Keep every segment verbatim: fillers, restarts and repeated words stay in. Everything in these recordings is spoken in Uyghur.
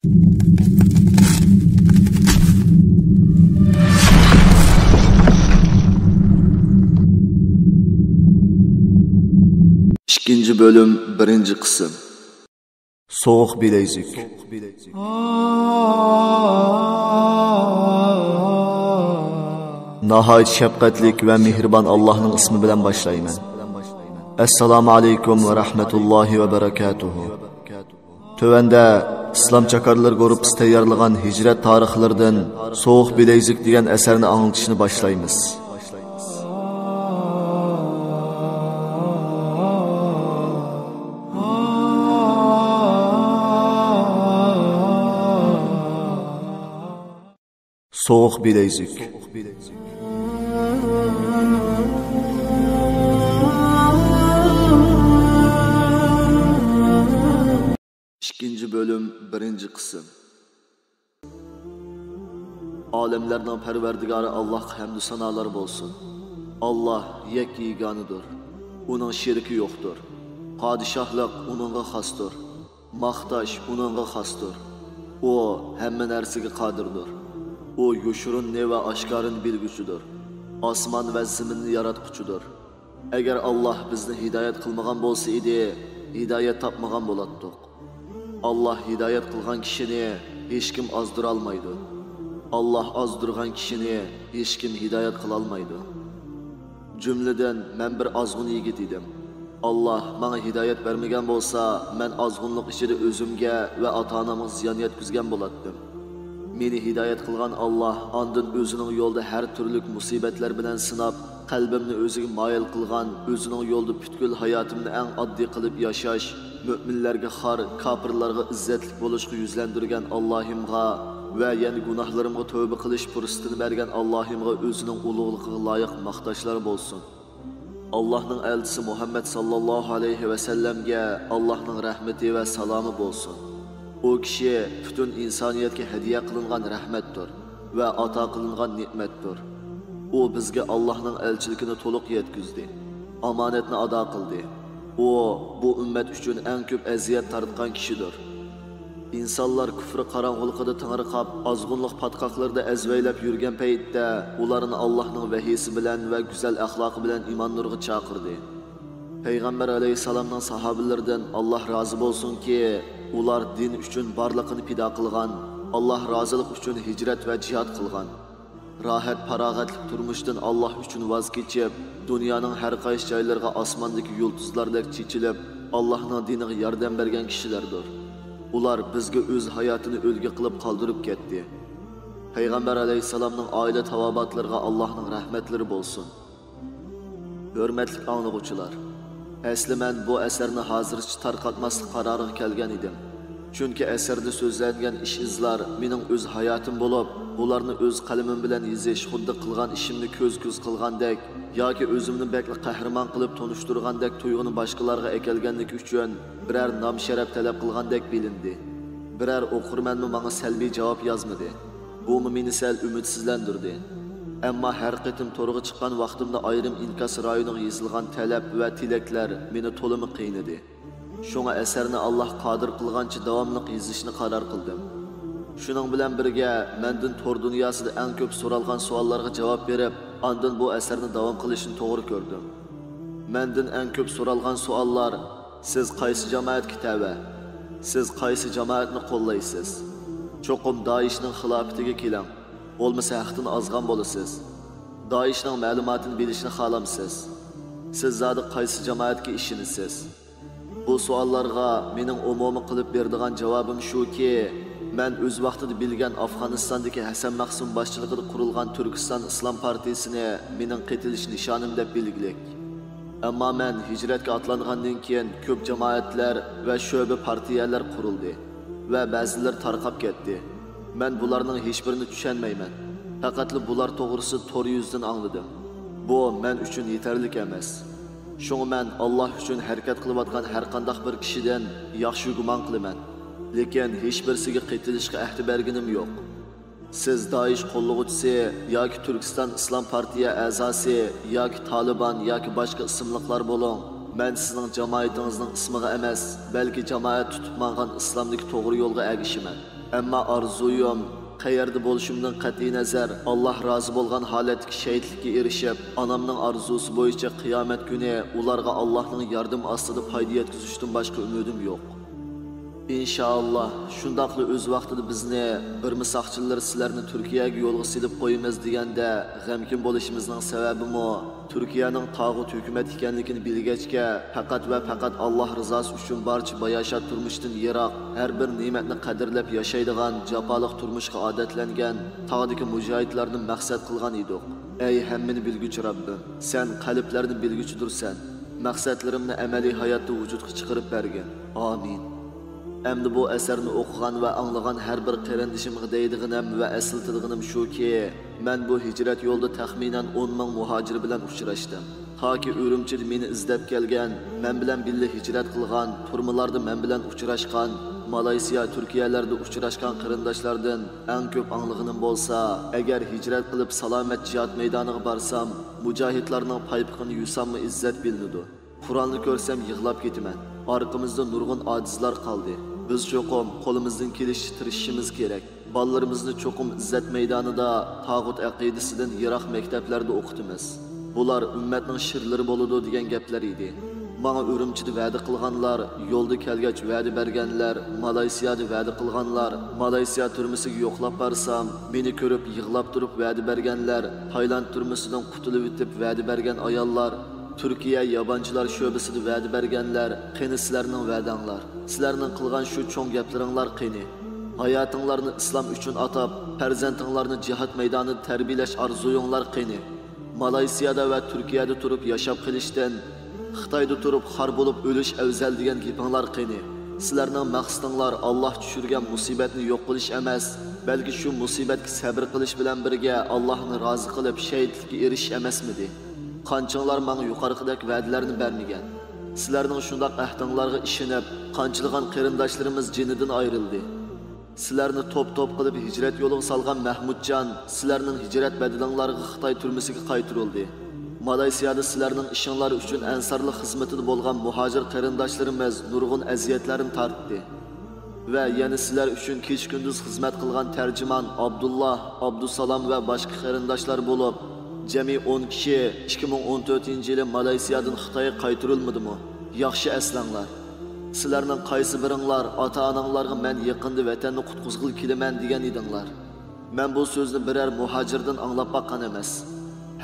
ئىككىنچى بۆلۈم، بىرىنچى قىسىم. سوغۇق بىلەيزۈك. ناھايىتى شەپقەتلىك ۋە مېھرىبان ئاللاھنىڭ ئىسمى بىلەن باشلايمەن. ئەسسالامۇ ئەلەيكۇم ۋە رەھمەتۇللاھى ۋە بەرەكاتۇھۇ. تۆۋەندە ئىسلام چاكارلىرى گۇرۇپپىسى تەييارلىغان ھىجرەت تارىخلىرىدىن سوغۇق بىلەيزۈك دېگەن ئەسەرنى ئاڭلىتىشنى باشلايمىز. سوغۇق بىلەيزۈك. ئىككىنچى بۆلۈم، بىرىنچى قىسىم. ئالەملەرنىڭ پەرۋەردىگارى ئاللاھقا ھەمدۇ سانالار بولسۇن. ئاللاھ يەككە يېگانىدۇر. ئۇنىڭ شېرىكى يوقتۇر. پادىشاھلىق ئۇنىڭغا خاستۇر. ماختاش ئۇنىڭغا خاستۇر. ئۇ ھەممە نەرسىگە قادىردۇر. ئۇ يوشۇرۇننى ۋە ئاشكارىنى بىلگۈچىدۇر. ئاسمان ۋە زېمىننى ياراتقۇچىدۇر. ئەگەر ئاللاھ بىزنى ھىدايەت قىلمىغان بولسا ئىدى، ھىدايەت تاپمىغان بولاتتۇق. ئاللاھ ھىدايەت قىلغان كىشىنى ھېچكىم ئازدۇرالمايدۇ. ئاللاھ ئازدۇرغان كىشىنى ھېچكىم ھىدايەت قىلالمايدۇ. جۈملىدىن مەن بىر ئازغۇن يىگىت ئىدىم. ئاللاھ ماڭا ھىدايەت بەرمىگەن بولسا، مەن ئازغۇنلۇق ئىچىدە ئۆزۈمگە ۋە ئاتا-ئانامغا زىيان يەتكۈزگەن بولاتتىم. مېنى ھىدايەت قىلغان ئاللاھ ئاندىن ئۆزىنىڭ يولىدا ھەر تۈرلۈك مۇسىبەتلەر بىلەن سىناپ، قەلبىمنى ئۆزىگە مايىل قىلغان، ئۆزىنىڭ يولىدا پۈتكۈل ھاياتىمنى ئەڭ ئاددىي قىلىپ ياشاش، مۆمىنلەرگە خار، كاپىرلارغا ئىززەتلىك بولۇشقا يۈزلەندۈرگەن ئاللاھىمغا ۋە يەنە گۇناھلىرىمغا تەۋبە قىلىش پۇرسىتىنى بەرگەن ئاللاھىمغا ئۆزىنىڭ ئۇلۇغلۇقىغا لايىق ماختاشلار بولسۇن. ئاللاھنىڭ ئەلچىسى مۇھەممەد ساللاللاھۇ ئەلەيھى ۋەسەللەمگە ئاللاھنىڭ رەھمىتى ۋە سالامى بولسۇن. ئۇ كىشى پۈتۈن ئىنسانىيەتكە ھەدىيە قىلىنغان رەھمەتتۇر ۋە ئاتا قىلىنغان نېمەتتۇر. ئۇ بىزگە ئاللاھنىڭ ئەلچىلىكىنى تولۇق يەتكۈزدى، ئامانەتنى ئادا قىلدى. ئۇ بۇ ئۈممەت ئۈچۈن ئەڭ كۆپ ئەزىيەت تارتقان كىشىدۇر. ئىنسانلار كۇفر قاراڭغۇلۇقىدا تېڭىرقاپ، ئازغۇنلۇق پاتقاقلىرىدا ئەزۋەيلەپ يۈرگەن پەيتتە، ئۇلارنى ئاللاھنىڭ ۋەھىيسى بىلەن ۋە گۈزەل ئەخلاقى بىلەن ئىمان نۇرىغا چاقىردى. پەيغەمبەر ئەلەيھىسسالامنىڭ ساھابىلىرىدىن، ئاللاھ رازى بولسۇنكى، ئۇلار دىن ئۈچۈن بارلىقىنى پىدا قىلغان، ئاللاھ رازىلىقى ئۈچۈن ھىجرەت ۋە جىھاد قىلغان، راھەت-پاراغەتلىك تۇرمۇشتىن ئاللاھ ئۈچۈن ۋاز كېچىپ، دۇنيانىڭ ھەر قايسى جايلىرىغا ئاسماندىكى يۇلتۇزلاردەك چېچىلىپ، ئاللاھنىڭ دىنىغا ياردەم بەرگەن كىشىلەردۇر. ئۇلار بىزگە ئۆز ھاياتىنى ئۈلگە قىلىپ قالدۇرۇپ كەتتى. پەيغەمبەر ئەلەيھىسسالامنىڭ ئائىلە تاۋابىئاتلىرىغا ئاللاھنىڭ رەھمەتلىرى بولسۇن. ھۆرمەتلىك ئاڭلىغۇچىلار! ئەسلى مەن بۇ ئەسەرنى ھازىرچە تارقاتماسلىق قارارىغا كەلگەن ئىدىم. چۈنكى ئەسەردە سۆزلەنگەن ئىش-ئىزلار مېنىڭ ئۆز ھاياتىم بولۇپ، بۇلارنى ئۆز قەلىمىم بىلەن يېزىش خۇددى قىلغان ئىشىمنى كۆز-كۆز قىلغاندەك ياكى ئۆزۈمنى بەكلا قەھرىمان قىلىپ تونۇشتۇرغاندەك تۇيغۇنى باشقىلارغا ئەكەلگەنلىكى ئۈچۈن بىرەر نام-شەرەپ تەلەپ قىلغاندەك بىلىندى. بىرەر ئوقۇرمەنمۇ ماڭا سەلبىي جاۋاب يازمىدى. بۇمۇ مېنى سەل ئۈمىدسىزلەندۈردى. ئەمما ھەر قېتىم تورغا چىققان ۋاقتىمدا ئايرىم ئىنكاس رايونىغا يېزىلغان تەلەپ ۋە تىلەكلەر مېنى تولىمۇ قىينىدى. شۇڭا ئەسەرنى ئاللاھ قادىر قىلغانچە داۋاملىق يېزىشنى قارار قىلدىم. شۇنىڭ بىلەن بىرگە، مەندىن تور دۇنياسىدا ئەڭ كۆپ سورالغان سوئاللارغا جاۋاب بېرىپ، ئاندىن بۇ ئەسەرنى داۋام قىلىشنى توغرا كۆردۈم. مەندىن ئەڭ كۆپ سورالغان سوئاللار، سىز قايسى جامائەتكە تەۋە؟ سىز قايسى جامائەتنى قوللايسىز؟ چوقۇم دائىشنىڭ خىلاپىتىگە كېلىڭ، بولمىسا ھەقتىن ئازغان بولىسىز. دائىشنىڭ مەلۇماتىنى بىلىشنى خالامسىز؟ سىز زادى قايسى جامائەتكە ئىشىنىسىز؟ بۇ سوئاللارغا مېنىڭ ئومۇمىي قىلىپ بېرىدىغان جاۋابىم شۇكى، مەن ئۆز ۋاقتىدا بىلگەن ئافغانىستاندىكى ھەسەن مەخسۇم باشچىلىقىدا قۇرۇلغان تۈركىستان ئىسلام پارتىيىسىنى مېنىڭ قېتىلىش نىشانىم دەپ بىلگۈلۈك. ئەمما مەن ھىجرەتكە ئاتلانغاندىن كېيىن كۆپ جامائەتلەر ۋە شۆبە پارتىيەلەر قۇرۇلدى ۋە بەزىلىرى تارقاپ كەتتى. مەن بۇلارنىڭ ھېچبىرىنى چۈشەنمەيمەن. پەقەتلا بۇلار توغرىسىدا تور يۈزىدىن ئاڭلىدىم. بۇ مەن ئۈچۈن يېتەرلىك ئەمەس. شۇڭا مەن ئاللاھ ئۈچۈن ھەرىكەت قىلىۋاتقان ھەرقانداق بىر كىشىدىن ياخشى گۇمان قىلىمەن. لېكىن ھېچبىرسىگە قېتىلىشقا ئەھدە بەرگىنىم يوق. سىز دائىش قوللىغۇچىسى ياكى تۈركىستان ئىسلام پارتىيە ئەزاسى ياكى تالىبان ياكى باشقا ئىسىملىقلار بولۇڭ، مەن سىزنىڭ جامائىتىڭىزنىڭ ئىسمىغا ئەمەس، بەلكى جامائەت تۇتۇپ ماڭغان ئىسلامدىكى توغرا يولغا ئەگىشىمەن. ئەمما ئارزۇيۇم، قەيەردە بولۇشۇمدىن قەتئىينەزەر، ئاللاھ رازى بولغان ھالەتتىكى شېھىتلىككە ئېرىشىپ، ئانامنىڭ ئارزۇسى بويىچە قىيامەت كۈنى ئۇلارغا ئاللاھنىڭ ياردىمى ئاستىدا پايدا يەتكۈزۈشتىن باشقا ئۈمىدىم يوق. ئىنشائاللاھ، شۇنداقلا ئۆز ۋاقتىدا بىزنى بىرما ساقچىلىرى سىلەرنى تۈركىيەگە يولغا سېلىپ قويىمىز دېگەندە غەمكىن بولۇشىمىزنىڭ سەۋەبىمۇ تۈركىيەنىڭ تاغۇت ھۆكۈمەت ئىكەنلىكىنى بىلگەچكە، پەقەت ۋە پەقەت ئاللاھ رىزاسى ئۈچۈن بارچە باياشات تۇرمۇشتىن يىراق، ھەر بىر نېمەتنى قەدىرلەپ ياشايدىغان جاپالىق تۇرمۇشقا ئادەتلەنگەن تاغدىكى مۇجاھىدلارنى مەقسەت قىلغان ئىدۇق. ئەي ھەممىنى بىلگۈچى رەببىم، سەن قەلبلەرنى بىلگۈچىدۇرسەن. مەقسەتلىرىمنى ئەمەلىي ھاياتتا ۋۇجۇدقا چىقىرىپ بەرگىن. ئامىن. ئەمدى بۇ ئەسەرنى ئوقۇغان ۋە ئاڭلىغان ھەر بىر قېرىندىشىمغا دەيدىغىنىم ۋە ئەسلىتىدىغىنىم شۇكى، مەن بۇ ھىجرەت يولىدا تەخمىنەن ئون مىڭ مۇھاجىر بىلەن ئۇچراشتىم. تاكى ئۈرۈمچىدە مېنى ئىزدەپ كەلگەن، مەن بىلەن بىللە ھىجرەت قىلغان، تۈرمىلاردا مەن بىلەن ئۇچراشقان، مالايسىيا، تۈركىيەلەردە ئۇچراشقان قېرىنداشلاردىن ئەڭ كۆپ ئاڭلىغىنىم بولسا، ئەگەر ھىجرەت قىلىپ سالامەت جىھاد مەيدانىغا بارسام، مۇجاھىدلارنىڭ پايپىقىنى يۇساممۇ ئىززەت بىلىنىدۇ. قورالنى كۆرسەم يىغلاپ كېتىمەن. ئارقىمىزدا نۇرغۇن ئاجىزلار قالدى. بىز چوقۇم قولىمىزدىن كېلىشىچە تىرىشىشىمىز كېرەك. بالىلىرىمىزنى چوقۇم ئىززەت مەيدانىدا، تاغۇت ئەقىدىسىدىن يىراق مەكتەپلەردە ئوقۇتىمىز. بۇلار ئۈممەتنىڭ شىرلىرى بولىدۇ دېگەن گەپلەر ئىدى. ماڭا ئۈرۈمچىدە ۋەدە قىلغانلار، يولدا كەلگەچ ۋەدە بەرگەنلەر، مالايسىيادا ۋەدە قىلغانلار، مالايسىيا تۈرمىسىگە يوقلاپ بارسام، مېنى كۆرۈپ يىغلاپ تۇرۇپ ۋەدە بەرگەنلەر، تايلاند تۈرمىسىدىن قۇتۇلۇۋېتىپ ۋەدە بەرگەن ئاياللار، تۈركىيە يابانچىلار شۆبىسىدە ۋەدە بەرگەنلەر، قېنى سىلەرنىڭ ۋەدەڭلار؟ سىلەرنىڭ قىلغان شۇ چوڭ گەپلىرىڭلار قېنى؟ ھاياتىڭلارنى ئىسلام ئۈچۈن ئاتاپ، پەرزەنتىڭلارنى جىھاد مەيدانىدا تەربىيەلەش ئارزۇيۇڭلار قېنى؟ مالايسىيادا ۋە تۈركىيەدە تۇرۇپ ياشاپ قېلىشتىن، خىتايدا تۇرۇپ خار بولۇپ ئۆلۈش ئەۋزەل دېگەن گېپىڭلار قېنى؟ سىلەرنىڭ مەقسىتىڭلار ئاللاھ چۈشۈرگەن مۇسىبەتنى يوق قىلىش ئەمەس، بەلكى شۇ مۇسىبەتكە سەبرى قىلىش بىلەن بىرگە ئاللاھنى رازى قىلىپ شېھىتلىككە ئېرىشىش ئەمەسمىدى؟ قانچىڭلار ماڭا يۇقىرىقىدەك ۋەدىلەرنى بەرمىگەن؟ سىلەرنىڭ شۇنداق ئەھدىڭلارغا ئىشىنىپ، قانچىلىغان قېرىنداشلىرىمىز جېنىدىن ئايرىلدى. سىلەرنى توپ-توپ قىلىپ ھىجرەت يولىغا سالغان مەھمۇتجان، سىلەرنىڭ ھىجرەت بەدىلىڭلارغا خىتاي تۈرمىسىگە قايتۇرۇلدى. مالايسىيادا سىلەرنىڭ ئىشىڭلار ئۈچۈن ئەنسارلىق خىزمىتىدە بولغان مۇھاجىر قېرىنداشلىرىمىز نۇرغۇن ئەزىيەتلەرنى تارتتى. ۋە يەنە سىلەر ئۈچۈن كېچە-كۈندۈز خىزمەت قىلغان تەرجىمان ئابدۇللا، ئابدۇسالام ۋە باشقا قېرىنداشلار بولۇپ، جەمئىي ئون كىشى ئىككى مىڭ ئون تۆتىنچى يىلى مالايسىيادىن خىتايغا قايتۇرۇلمىدىمۇ؟ ياخشى ئەسلەڭلار. سىلەرنىڭ قايسى بىرىڭلار ئاتا-ئاناڭلارغا مەن يېقىندا ۋەتەننى قۇتقۇزغىلى كېلىمەن دېگەن ئىدىڭلار؟ مەن بۇ سۆزنى بىرەر مۇھاجىردىن ئاڭلاپ باققان ئەمەس.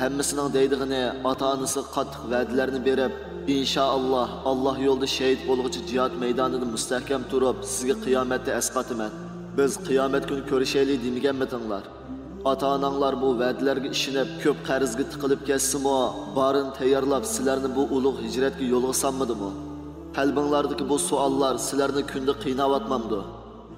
ھەممىسىنىڭ دەيدىغىنى، ئاتا-ئانىسىغا قاتتىق ۋەدىلەرنى بېرىپ، ئىنشائاللا، ئاللا يولىدا شېھىت بولغۇچە جىھاد مەيدانىدا مۇستەھكەم تۇرۇپ، سىزگە قىيامەتتە ئەسقاتىمەن. بىز قىيامەت كۈنى كۆرۈشەيلى دېمىگەنمىدىڭلار؟ ئاتا-ئاناڭلار بۇ ۋەدىلەرگە ئىشىنىپ، كۆپ قەرزگە تىقىلىپ كەتسىمۇ، بارىنى تەييارلاپ، سىلەرنى بۇ ئۇلۇغ ھىجرەتكە يولغا سالمىدىمۇ؟ قەلبىڭلاردىكى بۇ سوئاللار سىلەرنى كۈندە قىيناۋاتمامدۇ؟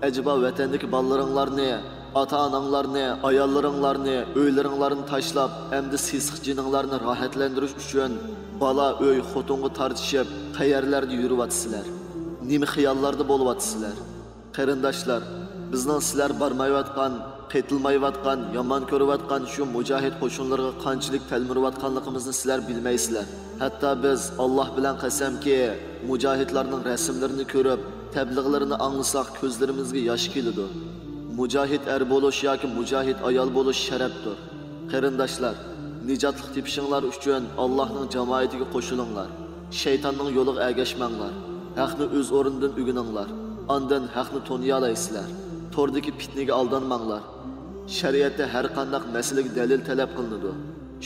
ئەجەبا ۋەتەندىكى بالىلىرىڭلارنى، ئاتا-ئاناڭلارنى، ئاياللىرىڭلارنى، ئۆيلىرىڭلارنى تاشلاپ، ئەمدى سېسىق جېنىڭلارنى راھەتلەندۈرۈش ئۈچۈن بالا، ئۆي، خوتۇنغا تارتىشىپ، قەيەرلەردە يۈرۈۋاتىسىلەر؟ نېمە خىياللاردا بولۇۋاتىسىلەر؟ قېرىنداشلار، بىزنىڭ سىلەر بارمايۋاتقان، قېتىلمايۋاتقان، يامان كۆرۈۋاتقان شۇ مۇجاھىد قوشۇنلىرىغا قانچىلىك تەلمۈرۈۋاتقانلىقىمىزنى سىلەر بىلمەيسىلەر. ھەتتا بىز، ئاللا بىلەن قەسەمكى، مۇجاھىدلارنىڭ رەسىملىرىنى كۆرۈپ، تەبلىغلىرىنى ئاڭلىساق، كۆزلىرىمىزگە ياش كېلىدۇ. مۇجاھىد ئەر بولۇش ياكى مۇجاھىد ئايال بولۇش شەرەپتۇر. قېرىنداشلار، نىجاتلىق تېپىشىڭلار ئۈچۈن ئاللانىڭ جامائىتىگە قوشۇلۇڭلار. شەيتاننىڭ يولىغا ئەگەشمەڭلار. ھەقنى ئۆز ئورنىدىن ئۆگىنىڭلار. ئاندىن ھەقنى تونۇيالايسىلەر. توردىكى پىتنىگە ئالدانماڭلار. شەرىئەتتە ھەر قانداق مەسىلىگە دەلىل تەلەپ قىلىنىدۇ.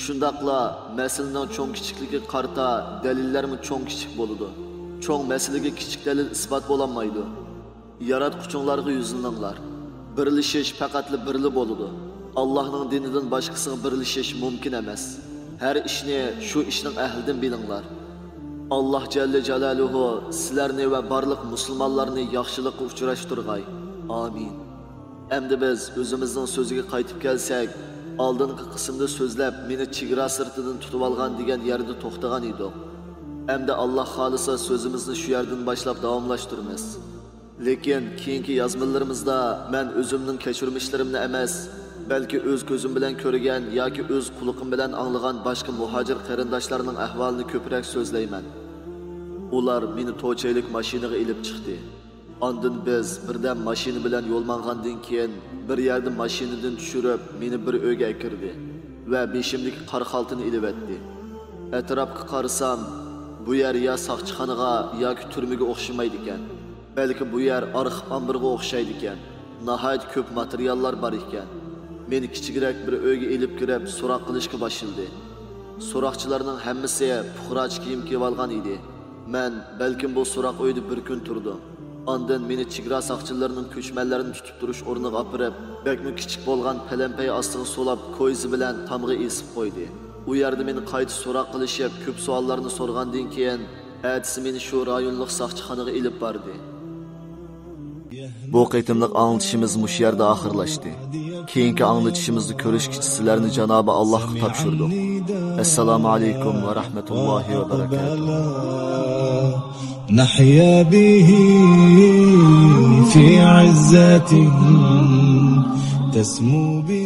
شۇنداقلا مەسىلىنىڭ چوڭ-كىچىكلىكىگە قارىتا دەلىللەرمۇ چوڭ-كىچىك بولىدۇ. چوڭ مەسىلىگە كىچىك دەلىل ئىسپات بولالمايدۇ. ياراتقۇچىڭلارغا يۈزلىنىڭلار. بىرلىشىش پەقەتلا بىرلا بولىدۇ. ئاللانىڭ دىنىدىن باشقىسىغا بىرلىشىش مۇمكىن ئەمەس. ھەر ئىشنى شۇ ئىشنىڭ ئەھلىدىن بىلىڭلار. ئاللا جەللە جالالۇھۇ سىلەرنى ۋە بارلىق مۇسۇلمانلارنى ياخشىلىققا ئۇچراشتۇرغاي. ئامىن. ئەمدى بىز ئۆزىمىزنىڭ سۆزىگە قايتىپ كەلسەك، ئالدىنقى قىسىمدا سۆزلەپ، مېنى چېگرا سىرتىدىن تۇتۇۋالغان دېگەن يەردە توختىغان ئىدۇق. ئەمدى ئاللا خالىسا سۆزىمىزنى شۇ يەردىن باشلاپ داۋاملاشتۇرىمىز. لېكىن كېيىنكى يازمىلىرىمىزدا مەن ئۆزۈمنىڭ كەچۈرمىشلىرىمنى ئەمەس، بەلكى ئۆز كۆزۈم بىلەن كۆرگەن ياكى ئۆز قۇلىقىم بىلەن ئاڭلىغان باشقا مۇھاجىر قېرىنداشلارنىڭ ئەھۋالىنى كۆپرەك سۆزلەيمەن. ئۇلار مېنى توچەيلىك ماشىنىغا ئېلىپ چىقتى. ئاندىن بىز بىردەم ماشىنا بىلەن يول ماڭغاندىن كېيىن، بىر يەردە ماشىنىدىن چۈشۈرۈپ، مېنى بىر ئۆيگە ئەكىردى ۋە بېشىمدىكى قارا خالتىنى ئېلىۋەتتى. ئەتراپقا قارىسام، بۇ يەر يا ساقچىخانىغا ياكى تۈرمىگە ئوخشىمايدىكەن. بەلكى بۇ يەر ئارخىپ ئامبىرىغا ئوخشايدىكەن. ناھايىتى كۆپ ماتېرىياللار بار ئىكەن. مېنى كىچىكرەك بىر ئۆيگە ئېلىپ كىرىپ، سوراق قىلىشقا باشلىدى. سوراقچىلارنىڭ ھەممىسى پۇقراچە كىيىم كىيىۋالغان ئىدى. مەن بەلكىم بۇ سوراق ئۆيدە بىر كۈن تۇردۇم. ئاندىن مېنى چېگرا ساقچىلىرىنىڭ كۆچمەنلەرنى تۇتۇپ تۇرۇش ئورنىغا ئاپىرىپ، بەكمۇ كىچىك بولغان پەلەمپەي ئاستىغا سولاپ، كويزا بىلەن تامغا ئېسىپ قويدى. ئۇ يەردە مېنى قايتا سوراق قىلىشىپ، كۆپ سوئاللارنى سورىغاندىن كېيىن، ئەتىسى مېنى شۇ رايونلۇق ساقچىخانىغا ئېلىپ باردى. بۇ قېتىملىق ئاڭلىتىشىمىز مۇشۇ يەردە ئاخىرلاشتى. كېيىنكى ئاڭلىتىشىمىزدا كۆرۈشكىچە سىلەرنى جانابى ئاللاھقا تاپشۇردۇق. ئەسسالامۇ ئەلەيكۇم ۋە رەھمەتۇللاھى ۋە بەرەكاتۇھ. نحيا به في عزة تسمو به